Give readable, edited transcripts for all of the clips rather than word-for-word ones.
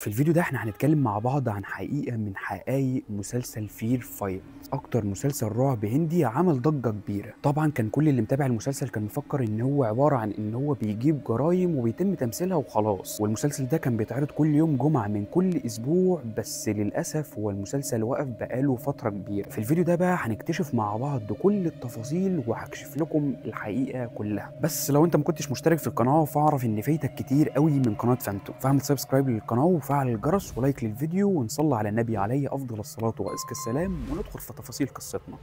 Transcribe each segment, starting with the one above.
في الفيديو ده احنا هنتكلم مع بعض عن حقيقة من حقائق مسلسل Fear Files، اكتر مسلسل رعب هندي عمل ضجة كبيرة. طبعا كان كل اللي متابع المسلسل كان مفكر ان هو عبارة عن ان هو بيجيب جرايم وبيتم تمثيلها وخلاص، والمسلسل ده كان بيتعرض كل يوم جمعة من كل اسبوع، بس للاسف هو المسلسل وقف بقاله فترة كبيرة. في الفيديو ده بقى هنكتشف مع بعض كل التفاصيل وهكشف لكم الحقيقة كلها. بس لو انت ما كنتش مشترك في القناة فاعرف ان فايتك كتير قوي من قناة فانتوم، فاعمل subscribe للقناة وفعل الجرس و like للفيديو، ونصلي على النبي عليه افضل الصلاة وازكى السلام، وندخل في تفاصيل قصتنا.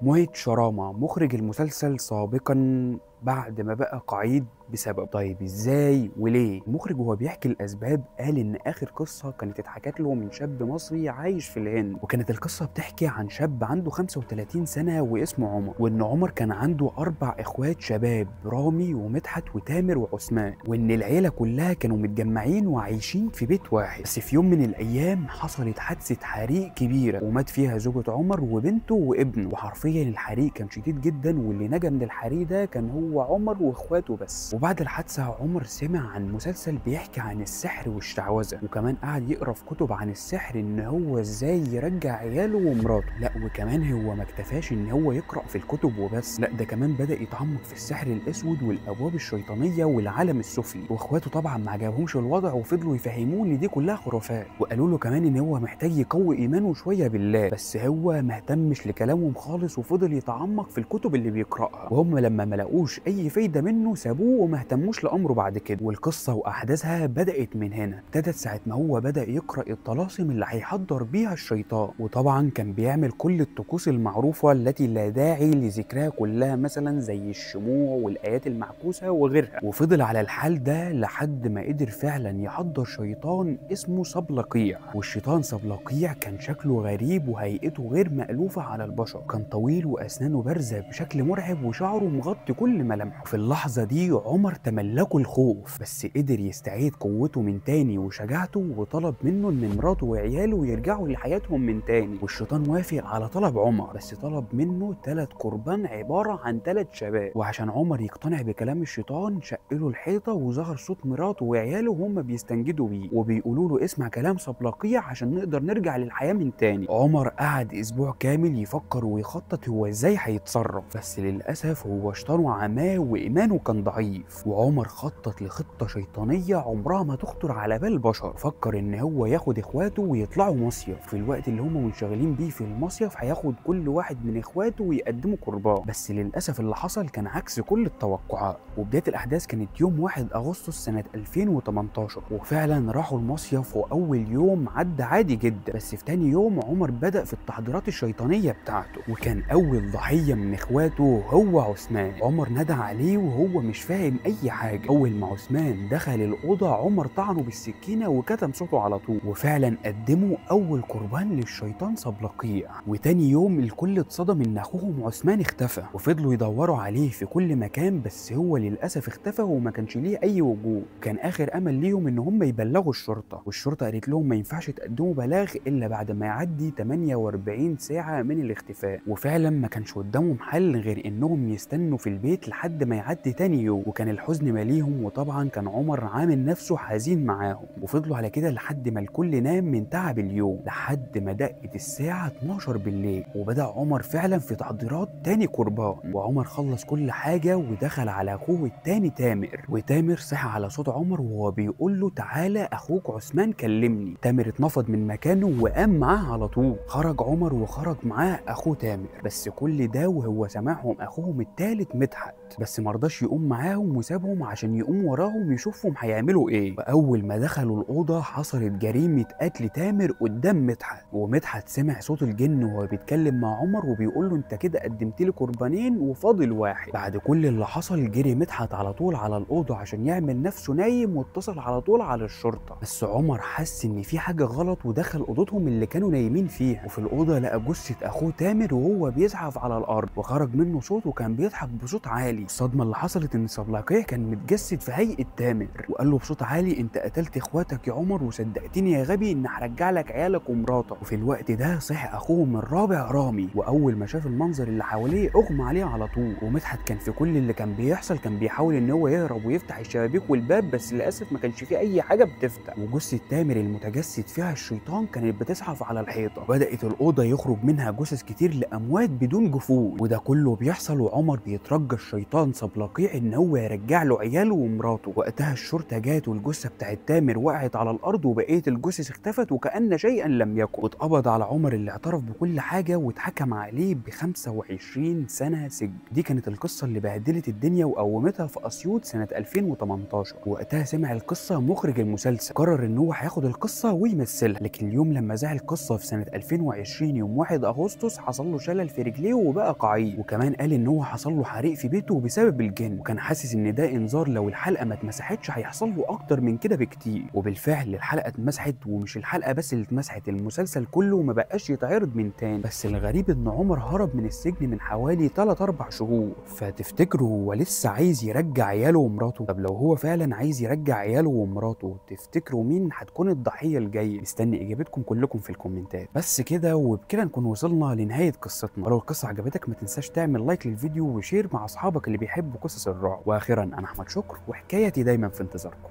موهيت شراما مخرج المسلسل سابقا بعد ما بقى قعيد بسبب. طيب ازاي وليه؟ المخرج وهو بيحكي الاسباب قال ان اخر قصة كانت اتحكت له من شاب مصري عايش في الهند، وكانت القصة بتحكي عن شاب عنده 35 سنة واسمه عمر، وان عمر كان عنده 4 اخوات شباب، رامي ومدحت وتامر وعثمان، وان العيلة كلها كانوا متجمعين وعايشين في بيت واحد. بس في يوم من الايام حصلت حادثه حريق كبيرة ومات فيها زوجة عمر وبنته وابنه، وحرفيا الحريق كان شديد جدا، واللي نجا من الحريق ده كان هو عمر واخواته بس. وبعد الحادثة عمر سمع عن مسلسل بيحكي عن السحر والشعوذة، وكمان قعد يقرا في كتب عن السحر ان هو ازاي يرجع عياله ومراته. لا وكمان هو ما اكتفاش ان هو يقرا في الكتب وبس، لا ده كمان بدا يتعمق في السحر الاسود والابواب الشيطانية والعالم السفلي. واخواته طبعا ما عجبهمش الوضع وفضلوا يفهموه ان دي كلها خرافات، وقالوا له كمان ان هو محتاج يقوي ايمانه شوية بالله، بس هو ما اهتمش لكلامهم خالص وفضل يتعمق في الكتب اللي بيقراها، وهم لما ما لقوش اي فايده منه سابوه وما اهتموش لامره بعد كده. والقصه واحداثها بدات من هنا، ابتدت ساعة ما هو بدا يقرا الطلاسم اللي هيحضر بيها الشيطان، وطبعا كان بيعمل كل الطقوس المعروفة التي لا داعي لذكرها كلها، مثلا زي الشموع والايات المعكوسه وغيرها. وفضل على الحال ده لحد ما قدر فعلا يحضر شيطان اسمه صبلقيع. والشيطان صبلقيع كان شكله غريب وهيئته غير مألوفة على البشر، كان طويل واسنانه بارزة بشكل مرعب وشعره مغطي كل ملامحه. في اللحظة دي عمر تملكه الخوف، بس قدر يستعيد قوته من تاني وشجاعته، وطلب منه ان مراته وعياله يرجعوا لحياتهم من تاني. والشيطان وافق على طلب عمر، بس طلب منه 3 قربان عبارة عن 3 شباب. وعشان عمر يقتنع بكلام الشيطان شق له الحيطة وظهر صوت مراته وعياله وهم بيستنجدوا بيه وبيقولوا له اسمع كلام صبلقيع عشان نقدر نرجع للحياة من تاني. عمر قعد اسبوع كامل يفكر ويخطط هو ازاي هيتصرف، بس للاسف هو شيطانه عماه وايمانه كان ضعيف. وعمر خطط لخطة شيطانية عمرها ما تخطر على بال بشر، فكر ان هو ياخد اخواته ويطلعوا مصيف، في الوقت اللي هم منشغلين بيه في المصيف هياخد كل واحد من اخواته ويقدموا قربان. بس للاسف اللي حصل كان عكس كل التوقعات. وبداية الاحداث كانت يوم 1 اغسطس سنة 2018، وفعلا راحوا المصيف، واول يوم عدى عادي جدا، بس في تاني يوم عمر بدأ في التحضيرات الشيطانية بتاعته، وكان اول ضحية من اخواته هو عثمان. عمر ندى عليه وهو مش فاهم اي حاجة. اول ما عثمان دخل الاوضة عمر طعنه بالسكينة وكتم صوته على طول، وفعلا قدموا اول قربان للشيطان صبلقيع. وتاني يوم الكل اتصدم ان اخوهم عثمان اختفى، وفضلوا يدوروا عليه في كل مكان، بس هو للاسف اختفى وما كانش ليه اي وجود. كان اخر امل ليهم ان هم يبلغوا الشرطة، والشرطة قالت لهم ما ينفعش تقدموا بلاغ الا بعد ما يعدي 48 ساعة من الاختفاء. وفعلا ما كانش قدامهم حل غير انهم يستنوا في البيت لحد ما يعدي تاني يوم، وكان الحزن ماليهم، وطبعا كان عمر عامل نفسه حزين معاهم. وفضلوا على كده لحد ما الكل نام من تعب اليوم، لحد ما دقت الساعة 12 بالليل، وبدأ عمر فعلا في تحضيرات تاني قربان. وعمر خلص كل حاجة ودخل على اخوه التاني تامر، وتامر صحى على صوت عمر وهو بيقول له تعالى اخوك عثمان كلمني. تامر اتنفض من مكانه وقام معاه على طول. خرج عمر وخرج معاه اخوه تامر، بس كل ده وهو سامعهم اخوهم التالت مدحت، بس مرضاش يقوم معاهم وسابهم عشان يقوم وراهم يشوفهم هيعملوا ايه. واول ما دخلوا الاوضة حصلت جريمة قتل تامر قدام مدحت، ومدحت سمع صوت الجن وهو بيتكلم مع عمر وبيقول له انت كده قدمت لي قربانين وفاضل واحد. بعد كل اللي حصل جري مدحت على طول على الاوضة عشان يعمل نفسه نايم، واتصل على طول على الشرطة. بس عمر حس ان في حاجة غلط ودخل اوضتهم اللي كانوا نايمين فيها، وفي الاوضة لقى جثة اخوه تامر وهو بيزحف على الارض، وخرج منه صوت وكان بيضحك بصوت عالي. الصدمة اللي حصلت ان صبلقيع صبلقيع كان متجسد في هيئة تامر، وقال له بصوت عالي انت قتلت اخواتك يا عمر وصدقتني يا غبي ان هرجع لك عيالك ومراتك. وفي الوقت ده صح اخوهم الرابع رامي، واول ما شاف المنظر اللي حواليه اغمى عليه على طول. ومدحت كان في كل اللي كان بيحصل كان بيحاول ان هو يهرب ويفتح الشبابيك والباب، بس للاسف ما كانش فيه اي حاجة بتفتح. وجثه تامر المتجسد فيها الشيطان كانت بتزحف على الحيطة، بدات الاوضة يخرج منها جثث كتير لاموات بدون جفون. وده كله بيحصل وعمر بيترجى الشيطان صبلقيع ان هو يرجع له عياله ومراته. وقتها الشرطة جات والجثه بتاعت تامر وقعت على الارض وبقية الجثث اختفت وكأن شيئا لم يكن. واتقبض على عمر اللي اعترف بكل حاجة واتحكم عليه ب 25 سنة سجن. دي كانت القصة اللي بهدلت الدنيا وقومتها في اسيوط سنة 2018. وقتها سمع القصة مخرج المسلسل، قرر ان هو هياخد القصة ويمثلها. لكن اليوم لما ذاع القصة في سنة 2020 يوم 1 اغسطس حصل له شلل في رجليه وبقى قعيد، وكمان قال ان هو حصل له حريق في بيته بسبب الجن، وكان حاسس ان ده انذار لو الحلقة ما اتمسحتش هيحصل له اكتر من كده بكتير. وبالفعل الحلقة اتمسحت، ومش الحلقة بس اللي اتمسحت، المسلسل كله ما بقاش يتعرض من تاني. بس الغريب ان عمر هرب من السجن من حوالي 3-4 شهور، فتفتكروا هو لسه عايز يرجع عياله ومراته؟ طب لو هو فعلا عايز يرجع عياله ومراته تفتكروا مين هتكون الضحية الجاية؟ مستني اجابتكم كلكم في الكومنتات. بس كده، وبكده نكون وصلنا لنهاية قصتنا. ولو القصة عجبتك ما تنساش تعمل like للفيديو و share مع اصحابك اللي بيحبوا قصص الرعب. واخيرا انا احمد شكر، وحكايتي دايما في انتظاركم.